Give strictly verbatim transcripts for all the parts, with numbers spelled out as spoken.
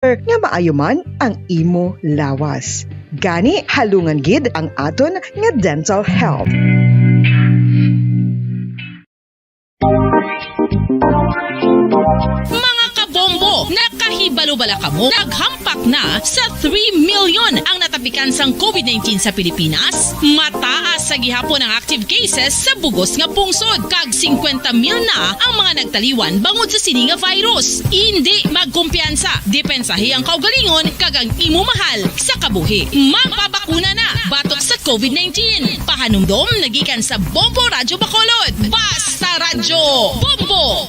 nga maayo man ang imo lawas. Gani, halungan gid ang aton nga dental health. Mga kabombo, nakahibalo bala kamo? Naghampak na sa three million ang natapikan sang covid nineteen sa Pilipinas. Mataas sa gihapon ang active cases sa bugos nga pungsod, kag singkwenta mil na ang mga nagtaliwan bangod sa sini nga virus. Indi magkumpiyansa, depensahi ang kaugalingon kag ang imo mahal sa kabuhi. Magpabakuna na batok sa covid nineteen. Pahanumdom nagikan sa Bombo Radyo Bacolod. Basta Radyo Bombo!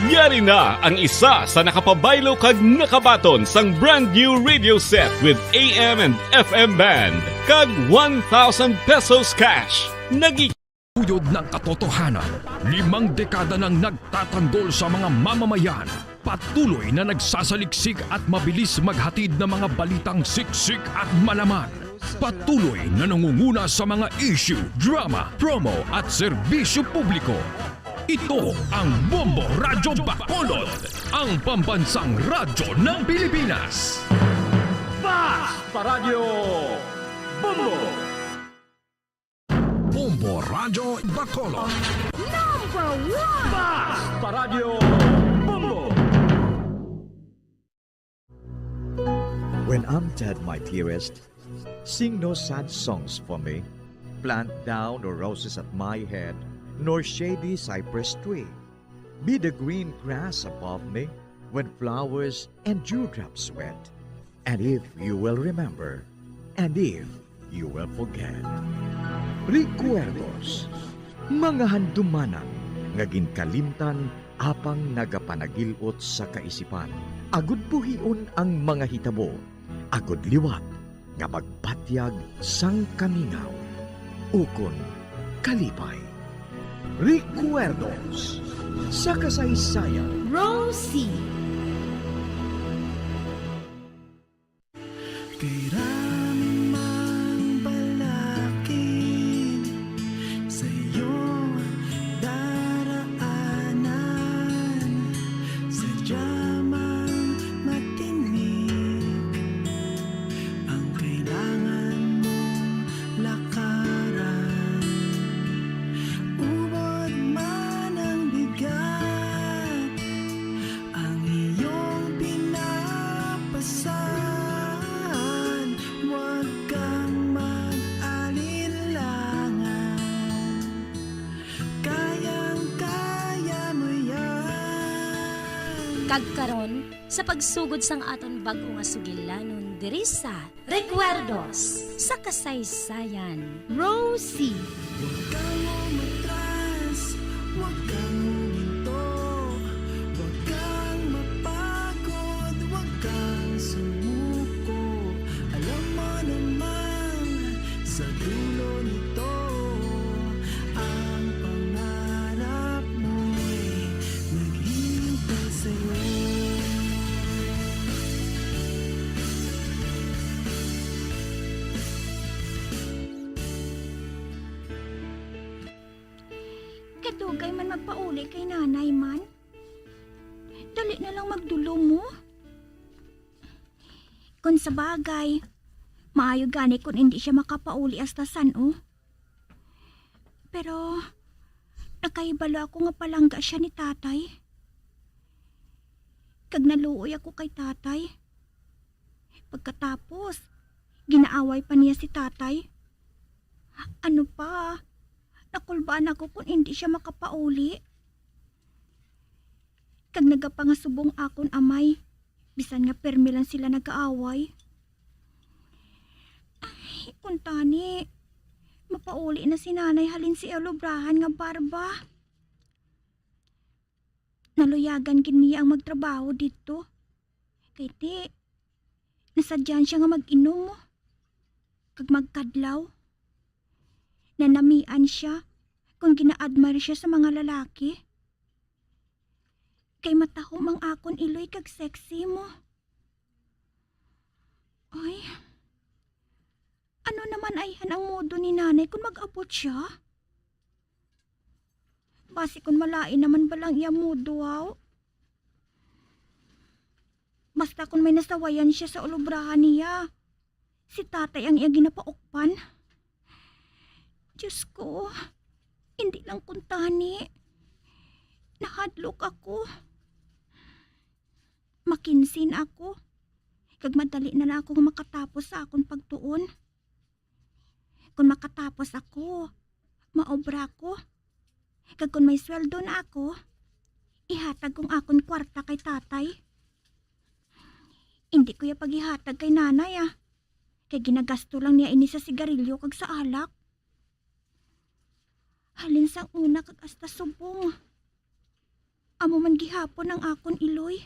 Yari na ang isa sa nakapabaylo kag nakabaton sang brand new radio set with A M and F M band kag one thousand pesos cash. Nagi- Uyod ng katotohanan, limang dekada nang nagtatanggol sa mga mamamayan. Patuloy na nagsasaliksik at mabilis maghatid ng mga balitang siksik at malaman. Patuloy na nangunguna sa mga issue, drama, promo at serbisyo publiko. Ito ang Bombo Radyo Bacolod, ang pambansang radyo ng Pilipinas. Basta Radyo Bombo! Bombo Radyo Bacolod. Number one! Basta Radyo Bombo! When I'm dead, my dearest, sing no sad songs for me. Plant thou no roses at my head, nor shady cypress tree. Be the green grass above me when flowers and dewdrops wet. And if you will remember, and if you will forget. Recuerdos, mga handumanan nga ginkalimtan apang nagapanagil-ot sa kaisipan, agud buhion ang mga hitabo, agud liwat nga magpatyag sang kamingaw ukon kalipay. Recuerdos sa kasaysayan. Rosie. Kay raming mang balakid sa iyong daraanan, sadya mang matinik ang kailangan mong lakaran. Ubod man ang bigat, ang iyong pinapasan, huwag kang mag-alinlangan. Kayang-kaya mo yan. Kag karon, sa pagsugod sang aton bag-o nga sugilanon diri sa Recuerdos sa Kasaysayan. Rosie. Huwag kang umatras, huwag kang huminto, huwag kang mapagod, huwag kang sumuko. Alam mo namang sa dulo nito, ang pangarap mo'y naghihintay sa'yo. Kadugay man magpauli kay nanay man. Dali na lang magdulom mo. Kung sa bagay, maayo gani kung indi siya makapauli hasta san-o. Pero nakahibalo ako nga palangga sia ni tatay. Kag naluoy ako kay tatay. Pagkatapos, ginaaway pa niya si tatay. Ano pa, nakulbaan ako kon indi sia makapauli. Kag nagapangasubong akon amay, bisan nga pirme lang sila nagaaway. Ay, kuntani, mapauli na si nanay halin sa iya lubrahan nga barba. Naluyagan gid niya ang magtrabaho didto. Kay ti, nasadyan sia nga mag-inom kag magkadlaw. Nanamian sia kon gina-admire sia sa mga lalaki. Kay matahom ang akon iloy kag sexy mo. Ay, ano naman ayhan ang modo ni nanay kon mag-abot sia? Basi kon malain naman bala ang iya mood, wow. Basta kon may nasawayan siya sa ulubrahan niya, si tatay ang iya ginapaukpan. Diyos ko, hindi lang kuntani. Nahadlok ako. Makinsin ako. Kag madali na lang ako nga makatapos sa akon pagtuon. Kon makatapos ako, maobra ko. Kag kon may sweldo na ako, ihatag kong akon kwarta kay tatay. Hindi ko ya pagihatag kay nanay, ah. Kay ginagasto lang niya ini sa sigarilyo kag sa alak. Halin sang una kag hasta subong. Amo man gihapon ang akon iloy.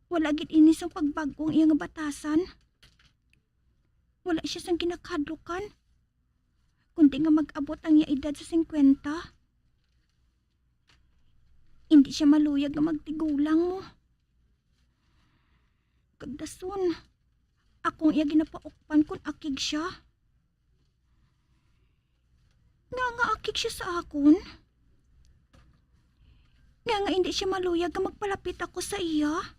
Wala gid ini sang pagbag-o ang iya nga batasan. Wala siya sang ginakahadlukan, kundi nga mag-abot ang iya edad sa singkwenta. Indi siya maluyag nga magtigulang mo. Kag dason, ako ang iya ginapaukpan kon akig siya. Nga nga akig siya sa akon? Nga nga indi siya maluyag nga magpalapit ako sa iya?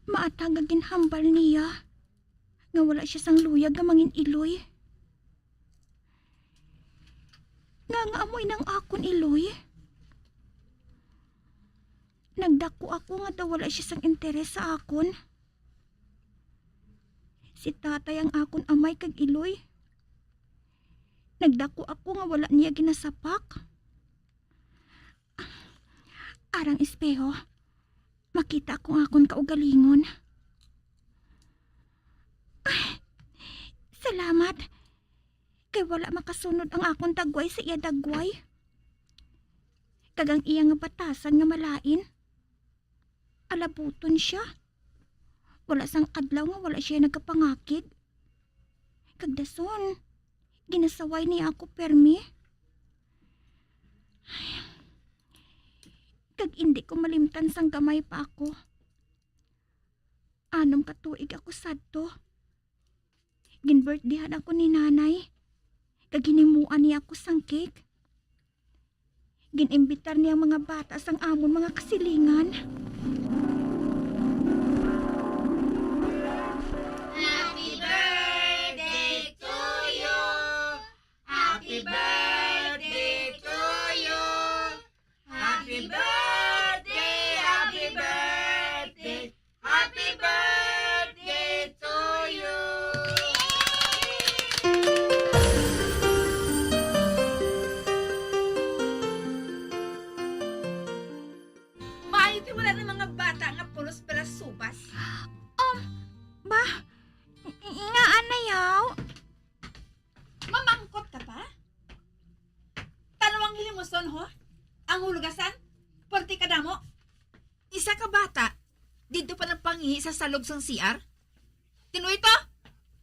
Maata nga ginhambal niya nga wala siya sang luyag nga mangin-iloy. Nga nga amo inang akon iloy? Nagdako ako nga daw wala siya sang interes sa akon. Si tatay ang akon amay kag iloy. Nagdako ako nga wala niya ginasapak. Arang espeho, makita ko ang akon kaugalingon. Ay, salamat. Kay wala makasunod ang akon dagway sa iya dagway. Kag ang iya nga batasan nga malain, alabuton siya. Wala sang adlaw nga wala siya nagapangakig. Kag dason, ginasaway niya ako permi. Kag indi ko malimtan sang gamay pa ako. Anom ka tuig ako sadto. Gin-birthdayhan ako ni Nanay, kag hinhimuan niya ako sang cake. Gin-imbitar niya ang mga bata sang amon mga kasilingan. Happy birthday to you. Happy birthday to you. Happy birthday, happy birthday, happy birthday to you. Maayo kay wala na mga bata nga pulos palasubas. Um, ba? Nga, anayaw? Mamangkot ka pa? Tanawang hilimuson, ho? Ang hulugasan? Pwerte ka damo? Isa ka bata, didto pa nagpangihi sa salog sang C R? Tinuoy to?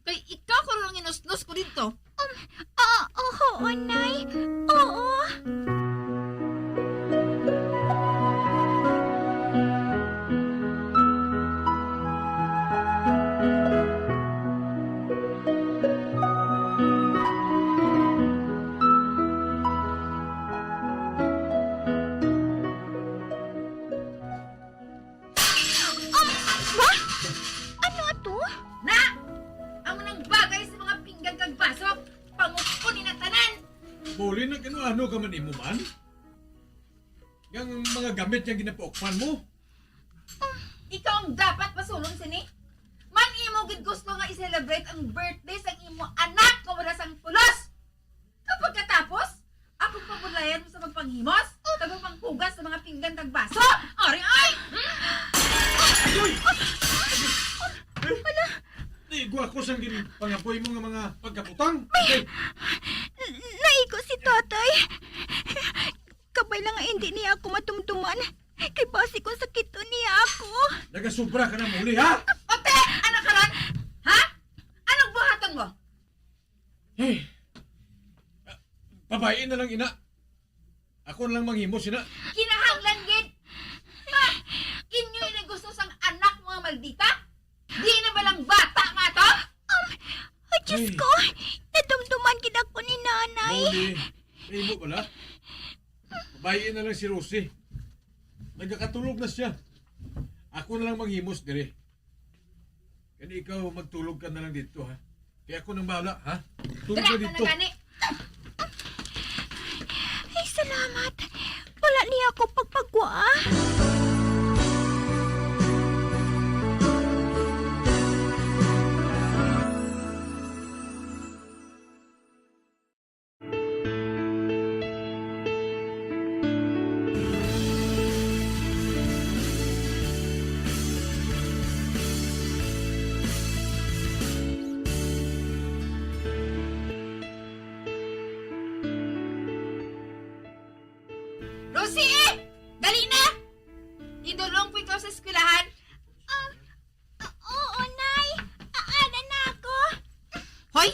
Kay ikaw karon ang inusnos ko didto. Um, ah, oo, Nay. Oo. Um, ba? Ano ato? Na! Amo nang bagay sa mga pinggan kag baso, pangupon ni na tanan! Muli na, ano-ano ka man imo man? Yang mga gamit yang ginapaukpan mo? Ikaw ang dapat pasulon sini. Man imo gid gusto nga i-celebrate ang birthday sang imo anak nga wala sang pulos. Kag pagkatapos, akong pabudlayan mo sa magpanghimos, kag magpanghugas sa mga pinggan kag baso. Ari, ay! Uy! Di ko ako sang ginpangapoy mo nga mga pagkabutang. Ay! Naigo si tatay. Kabay lang nga hindi niya ako matumtuman. Kay basi kung sakiton niya ako. Nagasubra ka na muli, ha? Ote! Ano karon? Ha? Anong buhaton mo? Eh, babayi na lang, ina. Ako na lang manghimo sina. Kinahanglan gid. Ha? Inyo ini gusto sang anak mo nga maldita? Di na ba lang bata nga to? Um, ay, Diyos Ay. ko, nadumduman gid ako ni Nanay. Mauli, may imo bala? Babayi na lang si Rosie. Nagakatulog na siya. Ako na lang manghimos diri. Kani ikaw, magtulog ka na lang dito, ha? Kaya ako nang bahala, ha? Tulog ka Dira ka na dito. gani. Ay, salamat. Wala niya ako pagpagwa. Rosie! Dali na! Idulong ko ikaw sa eskwelahan. Ah, ah, oo, Nay. Aada na ako. Hoy!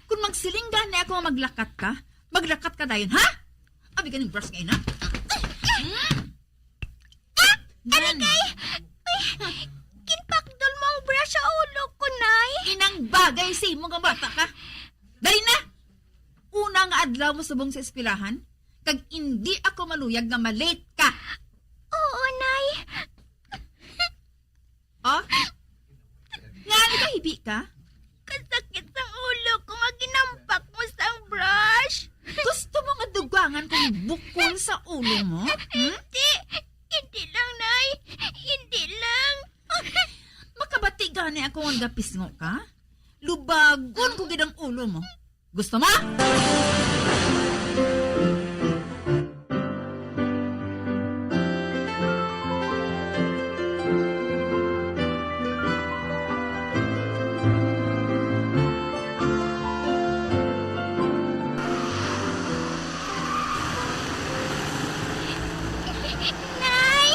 Kung magsiling gani ako nga maglakat ka, maglakat ka dayon, ha? Abi ka ning brush nga ina. Ah! Aray Nan. kay! Ay, ginpakdol mo ang brush sa ulo ko, Nay. Inang bagay sa imo nga bata ka. Dali na! Una nga adlaw mo subong sa eskwelahan, kag indi ako maluyag nga malate ka. Oo, Nay. Oh? Nga nagkahibi ka? Kasakit sang ulo ko nga ginampak mo sang brush. Gusto mo nga dugangan ko ang bukol sa ulo mo? Hmm? Hindi. Hindi lang, Nay. Hindi lang. Makabati gani ako nga gapisngo ka? Lubagon ko gid ang ulo mo. Gusto mo? Nay,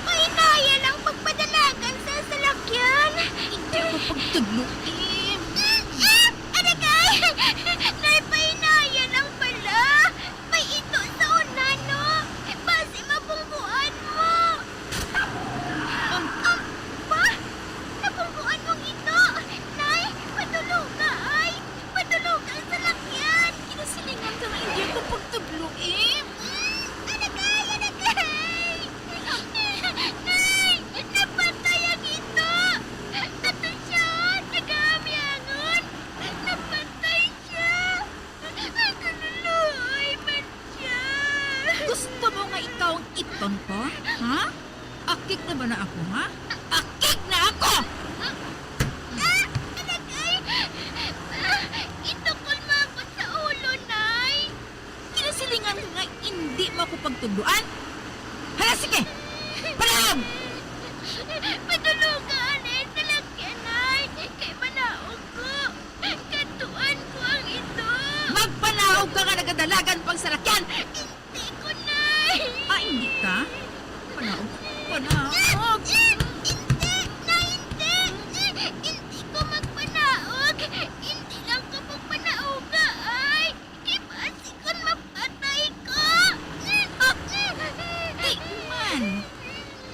pahinaya lang pagpadalagan sa salakyan. Hindi ako pagtudlo, Im. Mm, mm, aray kay! Nay, pahinaya lang pala. May ito sa una, no? Basi mabungguan mo. Um, um, pa? Nabungguan mong ito? Nay, padulog ka, ay! Padulog ang salakyan! Kinasilingan ka nga hindi ako pagtudlo, eh. Mm, aray kay, aray kay! Nay, napatay ang ito! Ato siya, nagahamiangon! Napatay siya! Ang kaluluoy man siya! Gusto mo nga ikaw ang ipton ko? Ha? Akig na ba na ako, ha? Akig na ako! Ah! Anak ay! Ah! Itukol mo ako sa ulo, Nay! Kinasilingan ko nga hindi mo ako pagtudloan. Hala, sige! Palaog! Paduluga anay sa lakyan, Nay! Kay malaog ko! Kadtuan ko ang ito! Magpanaog ka nga nagadalagan pang salakyan! Hindi ko, Nay! Ah, hindi ka? Panaog. Panaog. Hindi! Nay, hindi! Hindi ko magpanaog! Hindi lang ko magpanaoga, ay! Di ba, si kon mapatay ko? Ah! Di man!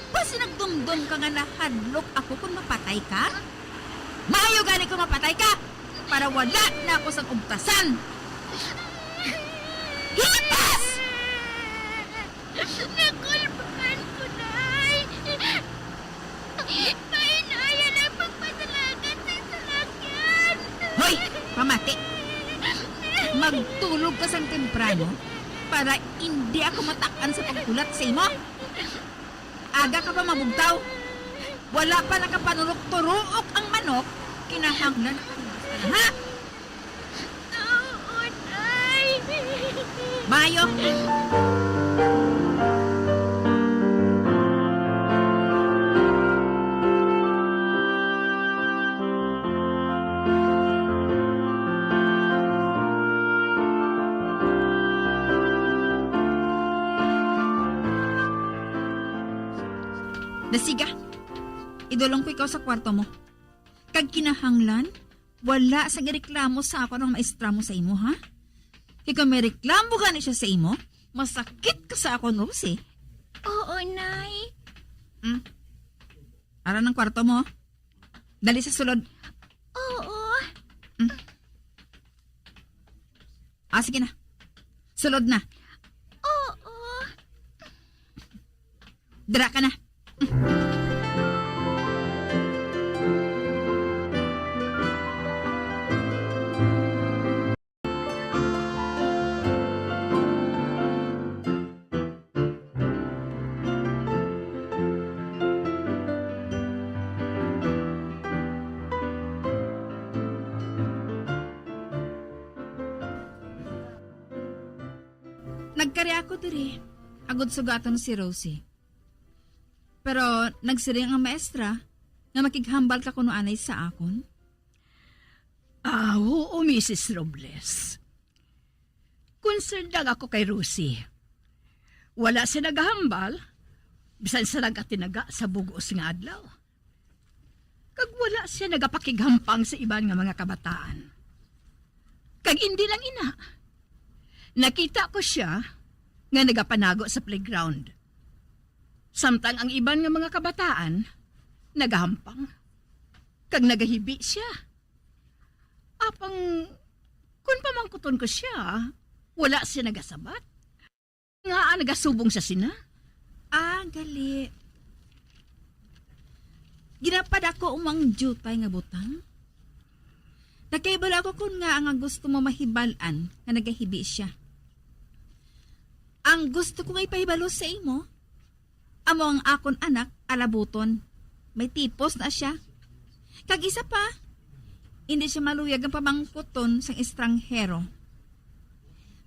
Basi nagdumdom ka nga nahadlok ako kon mapatay ka? Maayo gani kon mapatay ka, para wala na ako sang ugtasan. Hipas! Nakulbaan ko, Nay. Pahinaya lang pagpadalagan sa salakyan. Hoy! Pamati! Magtulog ka sang temprano para indi ako matak-an sa paghulat sa imo. Aga ka pa mabugtaw. Wala pa nakapanurok-turuok ang manok, kinahanglan ako. Ha? Oo, Nay. Maayo. Dasiga, idulong ko ikaw sa kwarto mo. Kag kinahanglan, wala sang ireklamo sa akon ang maestra mo sa imo, ha? Kay kon may reklamo gani siya sa imo, masakit ka sa akon, Rosie. Oo, Nay. Hmm. Ara ng kwarto mo. Dali sa sulod. Oo. Hmm. Ah, sige na. Sulod na. Oo. Dira ka na. Nagkari ako diri, agod sugaton si Rosie. Pero nagsiling ang maestra nga makighambal ka kuno anay sa akon. Ah, oo, Misis Robles. Concerned lang ako kay Rosie. Wala siya nagahambal, bisan sa nagkatinaga sa bug-os nga adlaw. Kag wala siya nagapakighampang sa iban nga mga kabataan. Kag indi lang ina, nakita ko sia nga nagapanago sa playground. Samtang ang iban nga mga kabataan nagahampang kag nagahibi sia. Apang kun pamangkuton ko sia, wala sia nagasabat. Ngaa nagasubong sia sina? Ah, gali. Ginapadako mo ang diutay nga butang? Nakahibalo ako kon ngaa nga gusto mo mahibal-an nga nagahibi sia. Ang gusto ko nga ipahibalo sa imo, amo ang akon anak alabuton. May tipos na sia. Kag isa pa, indi sia maluyag ang pamangkuton sang estranghero.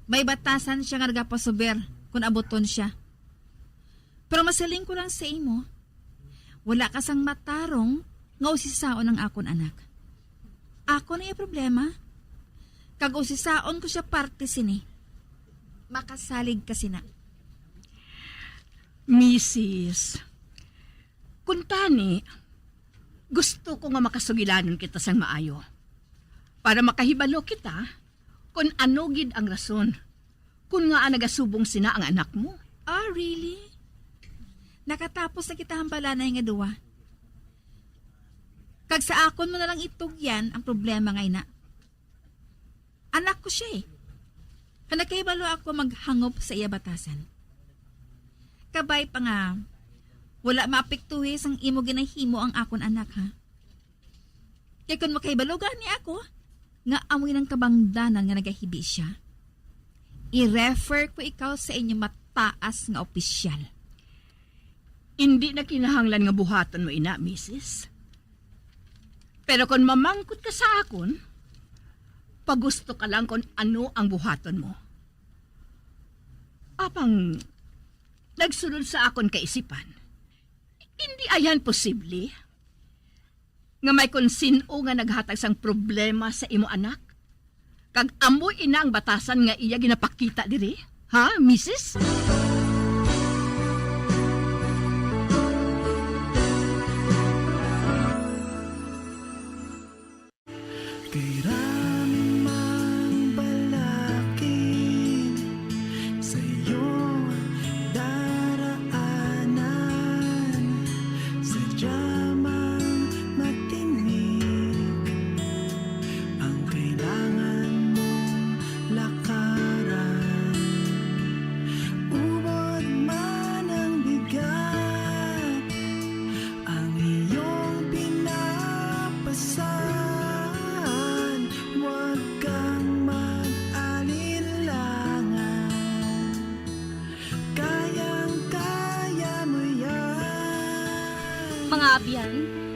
May batasan sia nga nagapasuber kon abuton sia. Pero masiling ko lang sa imo, wala ka sang matarong nga usisaon ang akon anak. Ako na iya problema. Kag usisaon ko sia parte sini. Makasalig ka sina. Misis, kuntani, gusto ko nga makasugilanon kita sang maayo para makahibalo kita kon ano gid ang rason kon ngaa nagasubong sina ang anak mo. Ah, really? Nakatapos na kita hambalanay nga duwa. Kag sa akon mo na lang itugyan ang problema nga ina. Anak ko sia eh. Kag nakahibalo ako maghangop sa iya batasan. Kabay pa nga, wala maapektuhi sang imo ginahimo ang akon anak, ha? Kay kun makahibalo gani ako nga amoy nang kabangdanan nga nagahibi sia, i-refer ko ikaw sa inyo mataas nga opisyal. Indi na kinahanglan nga buhaton mo ina, misis. Pero kon mamangkot ka sa akon, pagusto ka lang kon ano ang buhaton mo. Apang nagsulod sa akon kaisipan, indi ayan posible nga may kon sin-o nga naghatag sang problema sa imo anak? Kag amo ina ang batasan nga iya ginapakita diri? Ha, misis? Kay rami mang balakid sa iyong daraanan, sadya mang matinik ang kailangan mong lakaran. Ubod man ang bigat, ang iyong pinapasan, huwag kang mag-alinlangan. Kayang-kaya mo yan. Mga abyan,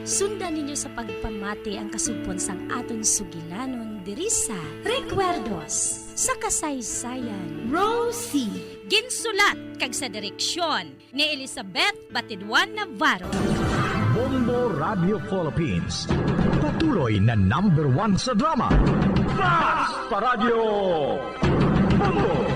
sundan ninyo sa pagpamati ang kasugpon sang aton sugilanon diri sa Recuerdos sa Kasaysayan. Rosie. Ginsulat kag sa direksyon ni Elizabeth Batidwan Navarro. Bombo Radio Philippines, patuloy na number one sa drama. Basta Radyo Bombo!